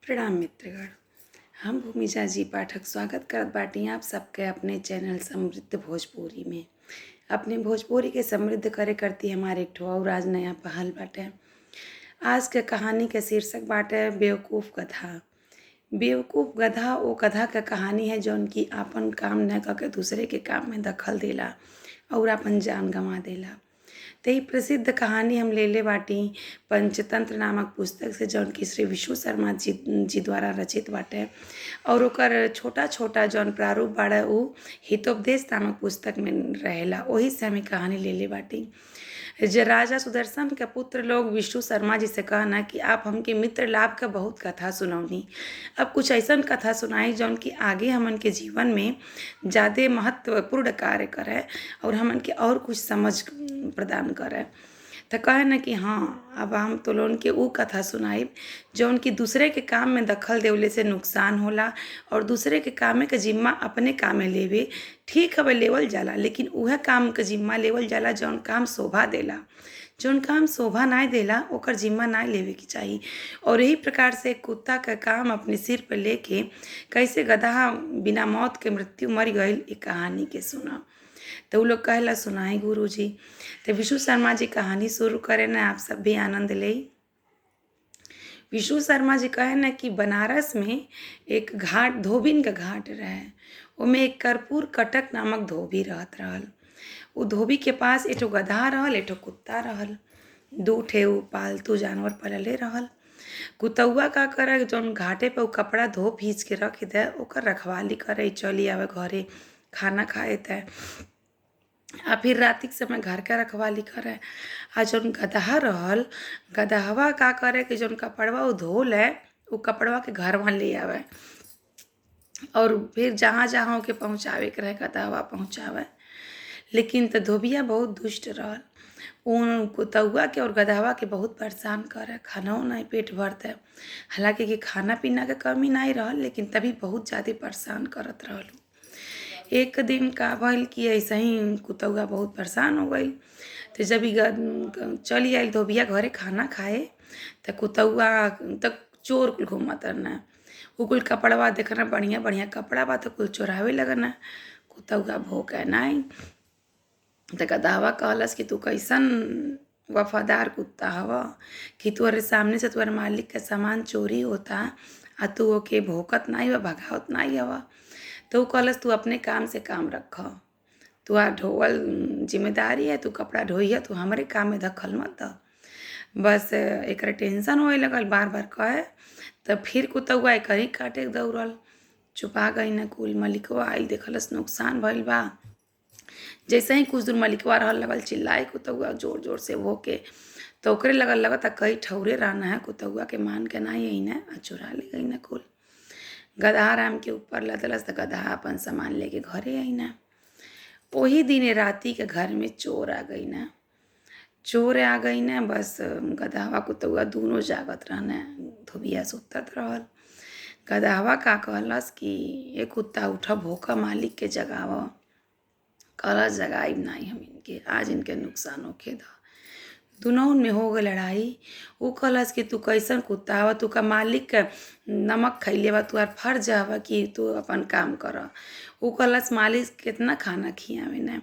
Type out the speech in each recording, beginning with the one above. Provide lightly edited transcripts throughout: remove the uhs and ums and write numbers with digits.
प्रणाम मित्रगण, हम भूमिजा जी पाठक स्वागत करत बाटी आप सबके अपने चैनल समृद्ध भोजपुरी में। अपने भोजपुरी के समृद्ध करे करती हमारे एक ठो और आज नया पहल बाटे। आज के कहानी के शीर्षक बाटे बेवकूफ़ गधा। बेवकूफ़ गधा वो गधा के कहानी है जौन की आपन काम न करके दूसरे के काम में दखल देला और आपन जान गंवा देला। तो ई प्रसिद्ध कहानी हम लेले बाटी पंचतंत्र नामक पुस्तक से, जौन की श्री विष्णु शर्मा जी जी द्वारा रचित बाटे और ओकर छोटा छोटा जौन प्रारूप बाड़े उ हितोपदेश नामक पुस्तक में रहेला। वही से हम ई कहानी लेले बाटी। जे राजा सुदर्शन के पुत्र लोग विष्णु शर्मा जी से कहना कि आप हमके मित्र लाभ के बहुत कथा सुनौनी, अब कुछ ऐसन कथा सुनाई जौन कि आगे हमन के जीवन में ज़्यादा महत्वपूर्ण कार्य करे और हमन के और कुछ समझ प्रदान करे। तो कहे न कि हाँ, अब हम तो लोगन के ऊ कथा सुनाइब जौन कि दूसरे के काम में दखल देवले से नुकसान होला और दूसरे के कामे के जिम्मा अपने कामे लेवे ठीक हवे, लेवल जाला, लेकिन उहे काम के जिम्मा लेवल जाला जौन काम शोभा देला। जौन काम शोभा नाय देला ओकर जिम्मा नाय लेवे के चाही। और यही प्रकार से कुत्ता का काम अपने सिर पर लेके कैसे गधा बिना मौत के मृत्यु मर गईल, ई कहानी के सुना। तो उ लोग कहेला सुनाई गुरुजी। तो विष्णु शर्मा जी कहानी शुरू करे न, आप सब भी आनंद ले। विष्णु शर्मा जी कहे न कि बनारस में एक घाट, धोबिन का घाट रहे, ओमे एक कर्पूर कटक नामक धोबी रहत रहल। उ धोबी के पास एक ठो गधा रहल, एक ठो कुत्ता रहल। दू ठे उ पालतू जानवर पलले रहल। कुतौआ का करे, जौन घाटे पे उ कपड़ा धो फीच के रख दे ओकर रखवाली करे, चली आवे घरे खाना खाए ते, आ फिर राति के समय घर के रखवाली करे। आ जौन गदहा रहल, गदहवा का करे कि जौन कपड़वा उ धो ले उ कपड़वा के घरवा ले आवे और फिर जहाँ जहाँ ओके पहुँचावे के रहे गदहवा पहुँचावे। लेकिन त धोबिया बहुत दुष्ट रहल, उन कुतौआ के और गदहवा के बहुत परेशान करे, खानों नहीं पेट भरते। हालांकि कि खाना पीना के कमी नहीं रहल, लेकिन तभी बहुत ज़्यादा परेशान करत रहल। एक दिन का भइल कि ऐसे ही कुतौआ बहुत परेशान हो गई। तो जब ई चली आयल धोबिया घरे खाना खाए तो कुतौआ तक चोर कुल घूमत रहना, उ कुल कपड़वा देखना बढ़िया बढ़िया कपड़ा बा तो कुल चोरावे लगना। कुतौआ भोके नाई। तो गदहवा कहलस कि तू कैसन वफादार कुत्ता हव कि तोहरे सामने से तोहरे मालिक के सामान चोरी होता आ तू ओके भोकत नाही बा, भगावत नाही हवा। तो उ कहलस तू अपने काम से काम रख, तुहार ढोवल जिम्मेदारी है, तू कपड़ा ढोइह, तू हमरे काम में दखल मत द। बस एकरे टेंशन होए लगल, बार बार कहे। तब फिर कुतौआ एकरे काटे दौड़ल, छुपा गई न कुल। मलिकवा आइल, देखलस नुकसान भइल बा। जैसे ही कुछ दूर मलिकवा रहल लगल चिल्लाए कुतौआ जोर जोर से भोके, तो ओकरे लगल लगता कई ठौरे रहना है, कुतौआ के मान के नाही अइना आ चुरा ले गई न कुल। गदहा राम के ऊपर लदलस त गदहा अपन सामान लेके घरे अइना। ओही दिने राति के घर में चोर आ गई ना। चोर आ गई ना, बस गदहवा कुतौआ दोनों जागत रहना, धोबिया सुतत रहल। गदहवा का कहलस कि ए कुत्ता उठ, भोका, मालिक के जगाव। कहलस जगाइब नाही हम इनके, आज इनके नुकसान होखे द। दुनौन में हो गई लड़ाई। उ कहलस कि तू कैसन कुत्ता हवा, तू का मालिक के नमक खइले बा, तुहार फर्ज हवा कि तू अपन काम कर। उ कहलस मालिक कितना खाना खियावे ना,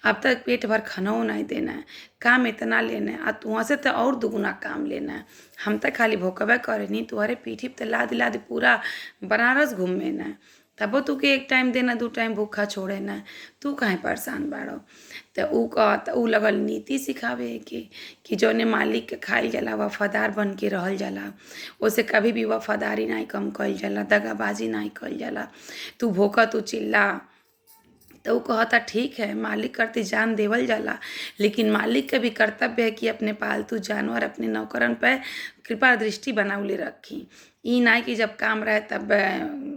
अब तक पेट भर खानों नहीं देना, काम इतना लेना, आ तुहाँ से तो और दुगुना काम लेना, हम तो खाली भोकबे करेनी, तुहरे पीठी पे लाद लाद पूरा बनारस घूमे ना, तबो तूके एक टाइम देना, दू टाइम भूखा छोड़े ना, तू काहे परेशान बाड़ो। तो उ कहत उ लगल नीति सिखावे के कि जौने मालिक के खाइल जाला वफादार बन के रहल जाला, ओसे कभी भी वफादारी नहीं कम कइल जाला, दगाबाजी नहीं कइल जाला। तू भोका, तू चिल्ला। तो उ कहता ठीक है, मालिक करती जान देवल जाला, लेकिन मालिक के भी कर्तव्य है कि अपने पालतू जानवर अपने नौकरन पे कृपा दृष्टि बनावले रखी। ई नाही कि जब काम रहे तब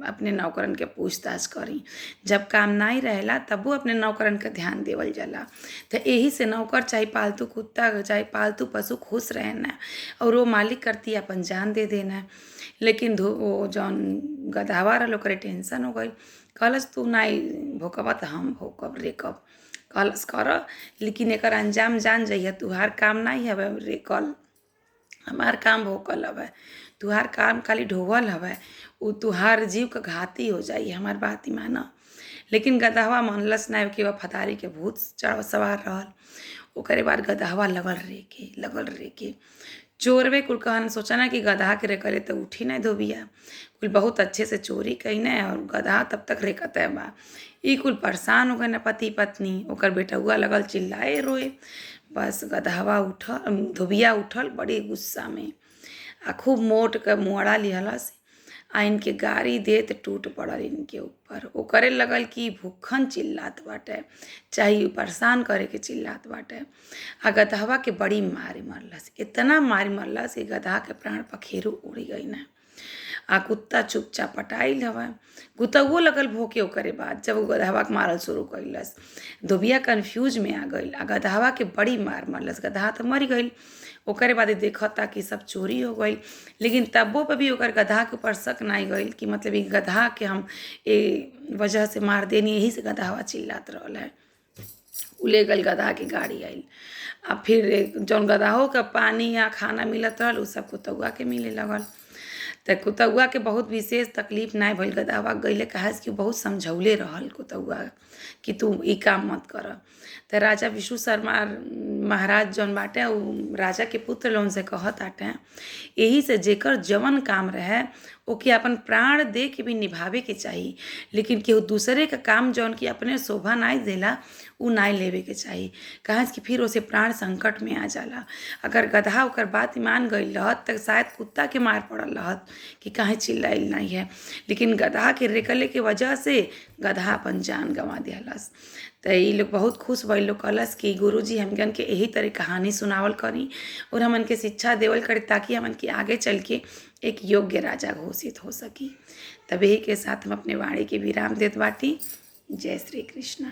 अपने नौकरन के पूछताछ करी, जब काम नहीं रहेला तबो अपने नौकरन के ध्यान देवल जाला। तो यही से नौकर चाहे पालतू कुत्ता चाहे पालतू पशु खुश रहना और वो मालिक करती अपन जान दे देना। लेकिन वो जौन गदहवा रहल ओकरे टेंशन हो गई। कहलस तू नाही भोकबा त हम भोकब रेकब। कहलस कर, लेकिन एकर अंजाम जान जइह, तुहार काम नाही हवे रेकल। हमार काम भोकल हवे, तुहार काम खाली ढोवल हवे, उ तुहार जीव के घाती हो जाई, हमार बात ही माना। लेकिन गदहवा मनलस ना कि वफादारी के भूत सवार रहल। ओकरे बाद गदहवा लगल रेके लगल रेके। चोरवे कुल कहन सोचना कि गदहा के रेकले तो उठी ना धोबिया। कुल बहुत अच्छे से चोरी कईने और गदहा तब तक रेकते बा। ई कुल परेशान हो गए पति पत्नी। ओकर बेटौआ लगल चिल्लाए रोए। बस गदहवा उठल, धोबिया उठल बड़ी गुस्सा में आ खूब मोट के मुहरा लिहलस आ इनके गारी देत टूट पड़ल इनके ऊपर। ओकरे लगल कि भूखन चिल्लात बाटे, चाहे परेशान करे के चिल्लात बाटे। आ गदहवा के बड़ी मारी मरलस, इतना मारी मरलस कि गदहा के प्राण पखेरु उड़ गई ना। आ कुत्ता चुपचाप पटाइल हवे। कुतौओ लगल भोके ओकरे बाद जब उ गदहवा के मारल शुरू कैलस। धोबिया कन्फ्यूज में आ गइल आ गदहवा के बड़ी मार मरलस, गदहा तो मर गइल। ओकरे बाद देखता कि सब चोरी हो गइल, लेकिन तब्बो पे भी ओकर गदहा के ऊपर शक नहीं गइल कि मतलब ई गदहा के हम ए वजह से मार देनी, यही से गदहवा चिल्लात रहल है। उ ले गइल गदहा के गाड़ी आइल। आ फिर जौन गदहो के पानी या खाना मिलत रहल उ सब कुतौआ के मिले लगल। त कुतौआ के बहुत विशेष तकलीफ नहीं भइल गदहवा गइले, काहे से कि बहुत समझौले रहल कुतौआ कि तू ई काम मत कर। त राजा विष्णु शर्मा महाराज जौन बाटे उ राजा के पुत्र लोगन से कहत आटे, एही से जेकर जवन काम रहे ओके अपन प्राण दे के भी निभावे के चाही, लेकिन केहू दूसरे का काम जौन कि अपने शोभा नहीं देला उ नहीं लेवे के चाही, काहे कि फिर उसे प्राण संकट में आ जाला। अगर गदहा ओकर बात मान गइल रहत त शायद कुत्ता के मार पड़ल रहत कि काहे चिल्लाइल नहीं है, लेकिन गदहा के रेकले के वजह से गदहा अपन जान गंवा दिहलस। त ई लोग बहुत खुश भइल लोग, कहलस कि गुरुजी हमगन के यही तरह कहानी सुनावल करी और हमन के शिक्षा देवल करी ताकि हमन के आगे चल के एक योग्य राजा घोषित हो सकी। तब यही के साथ हम अपने वाणी के विराम देत बाटी। जय श्री कृष्णा।